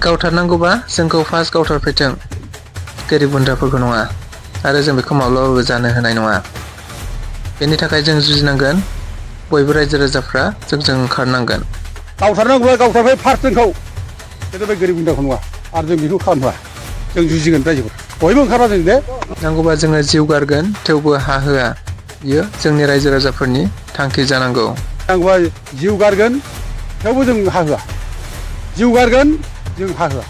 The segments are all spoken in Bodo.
गावथारनांगौबा जोंखौ फार्स्ट गावथारफैथों, गोरिब गुन्द्राफोरखौ नङा, आरो जों बेखौ माब्लाबाबो जानो होनाय नङा। बेनि थाखाय जों जुजिनांगोन, बयबो रायजो राजाफ्रा जोंजों ओंखारनांगोन। गावथारनांगौबा गावथारफै फार्स्ट जोंखौ, खिन्थु बे गोरिब गुन्द्राखौ नङा, आरो जों बेखौ खालामहोआ। जों जुजिगोन रायजोफोर, बयबो ओंखारबा जों दे। नांगौबा जोङो जिउ गारगोन, थेवबो हा होआ। बियो जोंनि रायजो राजाफोरनि थांखि जानांगौ। नांगौबा जिउ गारगोन, थेवबो जों हा होआ। जिउ गारगोन, जों हा होआ।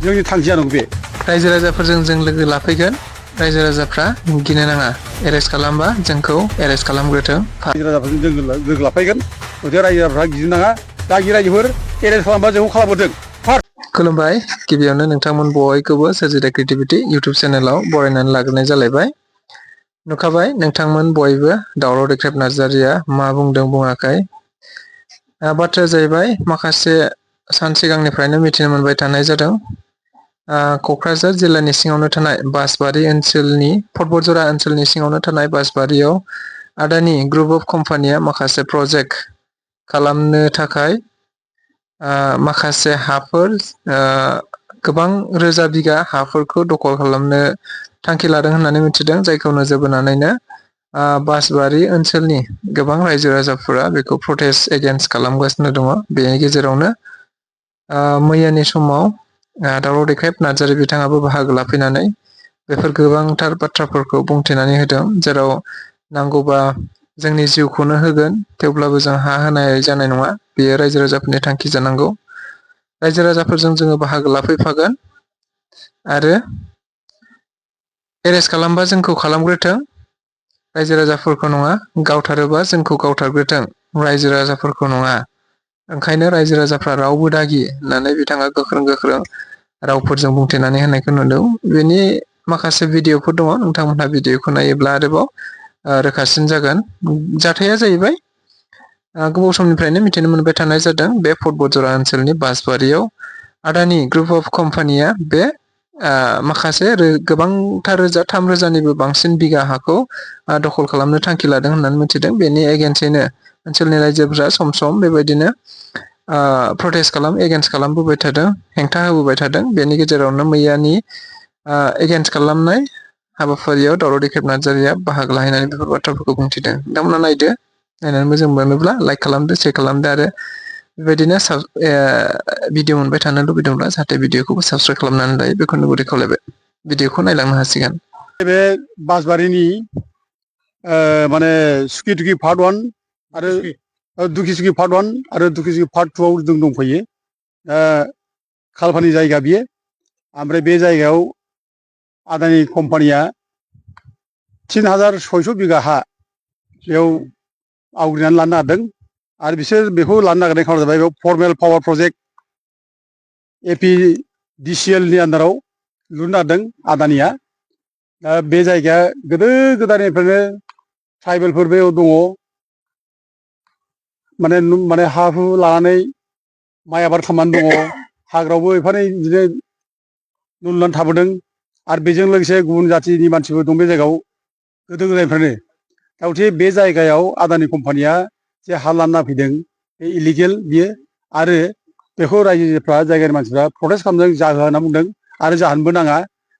जोंनि थांखि जानांगौ बे। रायजो राजाफोरजों जों लोगो लाफैगोन। रायजो राजाफ्रा गिनो नाङा। एरेस्ट खालामबा जोंखौ एरेस्ट खालामग्रोथों। रायजो राजाफोरजों जों लोगो लाफैगोन, गथिखे रायजो राजाफ्रा गिनो नाङा। दागि रायजोफोर एरेस्ट खालामबा जोंखौ खालामबोथों। खुलुमबाय। गिबियावनो नोंथांमोन बयखौबो सोरजिथा क्रिएटिभिटी इउटुब चेनेलाव बरायनानै लाग्रोनाय जालायबाय। नुखाबाय नोंथांमोन बयबो दावराव देख्रेब नार्जारिया मा बुंदों बुङाखै। बाथ्राया जाहैबाय, माखासे सान सिगांनिफ्रायनो मिथिनो मोनबाय थानाय जादों। क'क्राझार जिल्लानि सिङावनो थानाय बासबारि ओनसोलनि फटबरजरा ओनसोलनि सिङावनो थानाय बासबारियाव आदानि ग्रुप अफ कम्पानिया माखासे प्रजेक्ट खालामनो थाखाय माखासे हाफोर, गोबां रोजा बिगा हाफोरखौ दखल खालामनो थांखि लादों होननानै मिथिदों। जायखौ नोजोर बोनानैनो बासबारि ओनसोलनि गोबां रायजो राजाफोरा बेखौ प्रटेस्ट एगेन्स्ट खालामगासिनो दङ। बेनि गेजेरावनो मैयानि समाव दावराव देख्रेब नार्जारि बिथाङाबो बाहागो लाफैनानै बेफोर गोबांथार बाथ्राफोरखौ बुंथिनानै होदों। जेराव नांगौबा जोंनि जिउखौनो होगोन, थेवब्लाबो जों हा होनाय जानाय नङा। बेयो रायजो राजाफोरनि थांखि जानांगौ। रायजो राजाफोरजों जोङो बाहागो लाफैफागोन, आरो एरेस्ट खालामबा जोंखौ खालामग्रोथों, रायजो राजाफोरखौ नङा। गावथारोबा जोंखौ गावथारग्रोथों, रायजो राजाफोरखौ नङा। ओंखायनो रायजो राजाफ्रा रावबो दागि होननानै बिथाङा गोख्रों गोख्रों रावफोरजों बुंथिनानै होनायखौ नुदों। बेनि माखासे भिडिअफोर दङ, नोंथांमोनहा भिडिअखौ नायोब्ला आरोबाव रोखासिन जागोन। जाथाया जाहैबाय, गोबाव समनिफ्रायनो मिथिनो मोनबाय थानाय जादों। बे फटबरजरा ओनसोलनि बासबारियाव आदानि ग्रुप अफ कम्पानिया बे माखासे गोबांथार रोजा, 3 रोजानिबो बांसिन बिगा हाखौ दखल खालामनो थांखि लादों होननानै मिथिदों। बेनि एगेन्स्टैनो ओनसोलनि रायजोफोरा सम सम बेबायदिनो प्रटेस्ट एगेन्स्ट खालामबोबाय थादों, हेंथा होबोबाय थादों। बेनि गेजेरावनो मैयानि एगेन्स्ट खालामनाय हाबाफारियाव दावराव देख्रेब नार्जारिया बाहागो लाहैनानै बेफोर बाथ्राफोरखौ बुंथिदों। नोंथांमोना नायदो, नायनानै मोजां मोनोब्ला लाइक खालामदो, शेयार खालामदो, आरो बेबायदिनो भिडिअ मोनबाय थानो लुबैदोंब्ला जाहाथे भिडिअखौबो साबसक्राइब खालामनानै लायो, बेखौनो गुरै खावलायबाय। भिडिअखौ नायलांनो हासिगोन। बे बासबारिनि माने सुखि पार्ट 1 आरो दुखिसुखि पार्ट 1 आरो दुखिसुखि पार्ट 2 आव जों दंफैयो। खालपानि जायगा बियो। ओमफ्राय बे जायगायाव आदानि कम्पानिया 3600 बिगा हा बेयाव आवग्रिनानै लानो नागिरदों। आरो बिसोर बेखौ लानो नागिरनाय खारना जाबाय, बेयाव फर्मेल पावार प्रजेक्ट APDCL नि आन्दाराव लुनो नागिरदों आदानिया। दा बे जायगाया गोदो गोदायनिफ्रायनो ट्राइबेलफोर बेयाव दङ। माने हा हु लानानै माइ आबाद खालामनानै दङ। हाग्रायावबो एफा एनै बिदिनो न' लुनानै थाबोदों। आरो बेजों लोगोसे गुबुन जाथिनि मानसिफोर दं बे जायगायाव गोदो गोदायनिफ्रायनो। दा गथिखे बे जायगायाव आदानि कम्पानिया जे हा लाना फैदों, बे इलिगेल बियो। आरो बेखौ रायजोफ्रा, जायगानि मानसिफ्रा प्रटेस्ट खालामदों, जाहोआ होनना बुंदों, आरो जाहोनबो नाङा।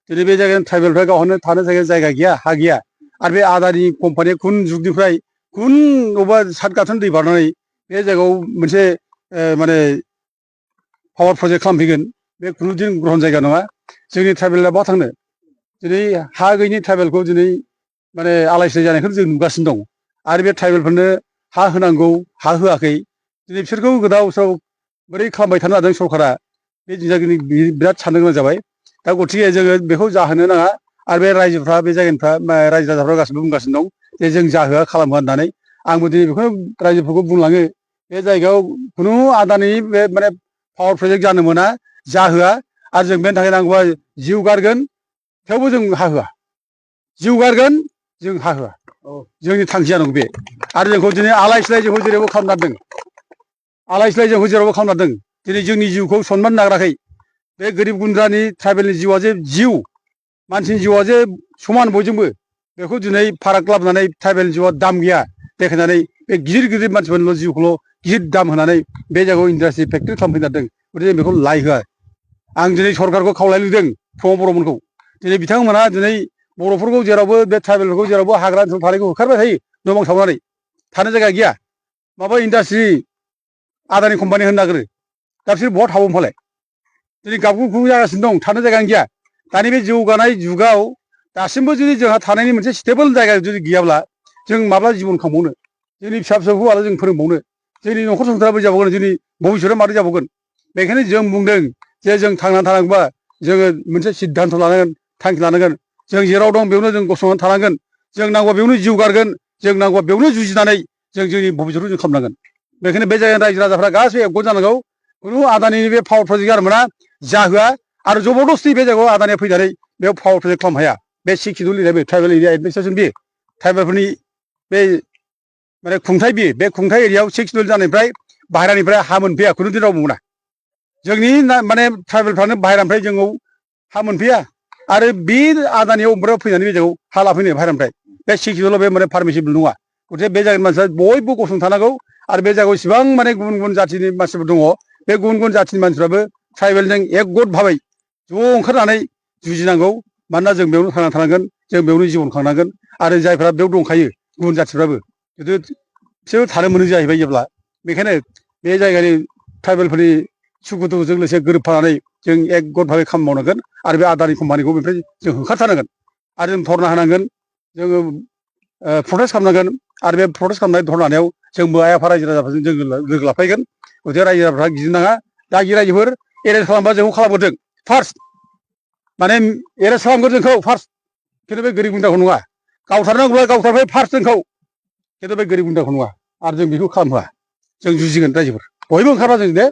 दिनै बे जायगानि ट्राइबेलफ्रा गावहानो थानो जायगा गैया, हा गैया। आरो बे आदानि कम्पानिया खुन जुगनिफ्राय खुन अबेबा सात गाथोन दै बारनानै बे जायगायाव मोनसे माने पावार प्रजेक्ट खालामफैगोन, बे खुनुदिन ग्रहन जायगा नङा। जोंनि ट्राइबेला बहा थांनो? दिनै हा गैयिनि ट्राइबेलखौ दिनै माने आलाय सिलाय जानायखौ जों नुगासिनो दं। आरो बे ट्राइबेलफोरनो हा होनांगौ, हा होआखै। दिनै बिसोरखौ गोदाव सोराव बोरै खालामबाय थानो हादों सरकारा, बे जोंनि बिराद साननो गोनां जाबाय। दा गथिखे जोङो बेखौ जाहोनो नाङा। आरो बे रायजोफ्रा, बे जायगानिफ्रा, रायजो राजाफ्रा गासिबो बुंगासिनो दं जे जों जाहोआ, खालामहोआ होननानै। आंबो दिनै बेखौनो रायजोफोरखौ बुंलाङो, बे जायगायाव खुनु आदानि बे माने पावार प्रजेक्ट जानो मोना, जाहोआ। आरो जों बेनि थाखाय नांगौबा जिउ गारगोन, थेवबो जों हा होआ। जिउ गारगोन, जों हा होआ। जोंनि थांखिया नंगौ बे। आरो जोंखौ दिनै आलाय सिलाय जोंखौ जेरैबो खालामनांदों। आलाय सिलाय जोंखौ जेरावबो खालामनांदों। दिनै जोंनि जिउखौ सनमान नागाराखै। बे गोरिब गुन्द्रानि ट्राइबेलनि जिउआ जे जिउ, मानसिनि जिउआ जे समान बयजोंबो, बेखौ दिनै फाराग लाबोनानै ट्राइबेलनि जिउआ दाम गैया देखायनानै, बे गिदिर गिदिर मानसिफोरनिल' जिउखौल' गिदिर दाम होनानै बे जायगायाव इन्डास्ट्रि फेक्टरि खालामफैनो नागिरदों। गथिखे जों बेखौ लाय होआ। आं दिनै सरकारखौ खावलायलुदों प्रमद बर'मोनखौ दिनै बिथांमोना दिनै बर'फोरखौ जेरावबो बे ट्राइबेलफोरखौ जेरावबो हाग्रा ओनसोल थानायखौ होखारबाय थायो न' बां सावनानै थानो जायगा गैया माबा इन्डास्ट्रि आदानि कम्पानि होनो नागिरो दा बिसोर बहा थाबावो होनबालाय दिनै गाबगु गुबु जागासिनो दं थानो जायगायानो गैया दानि बे जौगानाय जुगाव दासिमबो जुदि जोंहा थानायनि मोनसे स्टेबोल जायगा जुदि गैयाब्ला जों माब्ला जिबन खांबावनो जोंनि फिसा फिसौखौ आरो जों फोरोंबावनो जोंनि न'खर संसारा बोरै जाबावगोन जोंनि भबिष्यतआ मारै जाबावगोन बेखायनो जों बुंदों जे जों थांनानै थानांगौबा जोङो मोनसे सिद्धान्त लानांगोन थांखि लानांगोन जों जेराव दं बेयावनो जों गसंनानै थानांगोन जों नांगौबा बेयावनो जिउ गारगोन जों नांगौबा बेयावनो जुजिनानै जों जोंनि भबिष्यतखौ जों खालामनांगोन बेखायनो बे जायगानि रायजो राजाफ्रा गासैबो एकगत जानांगौ खुनु आदानिनि बे पावार प्रजेक्ट गारमोना जाहोआ आरो जबरदस्ति बे जायगायाव आदानिया फैनानै बेयाव पावार प्रजेक्ट खालामनो हाया बे 6 सिडिउल लिरनाय बे ट्राइबेल एरिया एडमिनिस्ट्रेसन बे ट्राइबेलफोरनि बे माने खुंथाइ बे खुंथाइ एरियायाव 6 सिडिउल जानायनिफ्राय बाहेरानिफ्राय हा मोनफैया खुनु दिन रावबो मोना जोंनि माने ट्राइबेलफ्रानो बाहेरानिफ्राय जोंनाव हा मोनफैया आरो बे आदानियाव ओमफ्राय फैनानै बे जायगायाव हा लाफैनो बाहेरानिफ्राय बे 6 सिडिउलाव बे माने पारमिसिबल नङा गथिखे बे जायगानि मानसिया बयबो गसंथानांगौ आरो बे जायगायाव इसिबां माने गुबुन गुबुन जाथिनि मानसिफोर दङ बे गुबुन गुबुन जाथिनि मानसिफ्राबो ट्राइबेलजों एकगत भाबै ज' ओंखारनानै जुजिनांगौ मानोना जों बेयावनो थांना थानांगोन जों बेयावनो जिबन खांनांगोन आरो जायफ्रा बेयाव दंखायो गुबुन जाथिफ्राबो खिन्थु बिसोर थानो मोनो जाहैबाय जेब्ला बेखायनो बे जायगानि ट्राइबेलफोरनि सुखु दुखुजों लोगोसे गोरोबफानानै जों एकगत भाबै खामानि मावनांगोन आरो बे आदानि कम्पानिखौ बेनिफ्राय जों होखारथारनांगोन आरो जों धरना होनांगोन जोङो प्रटेस्ट खालामनांगोन आरो बे प्रटेस्ट खालामनाय धरनायाव जोंबो आइ आफा रायजो राजाफोरजों जों लोगो लाफैगोन गथिखे रायजो राजाफ्रा गिनो नाङा दागि रायजोफोर एरेस्ट खालामबा जोंखौ खालामग्रोदों फार्स्ट माने एरेस्ट खालामगोन जोंखौ फार्स्ट खिन्थु बे गोरिब गुन्द्राखौ नङा गावथारनांगौब्ला गावथारबाय फार्स्ट जोंखौ खिन्थु बे गोरिब गुन्द्राखौ नङा आरो जों बेखौ खालामहोआ जों जुजिगोन रायजोफोर बयबो ओंखारबा जों दे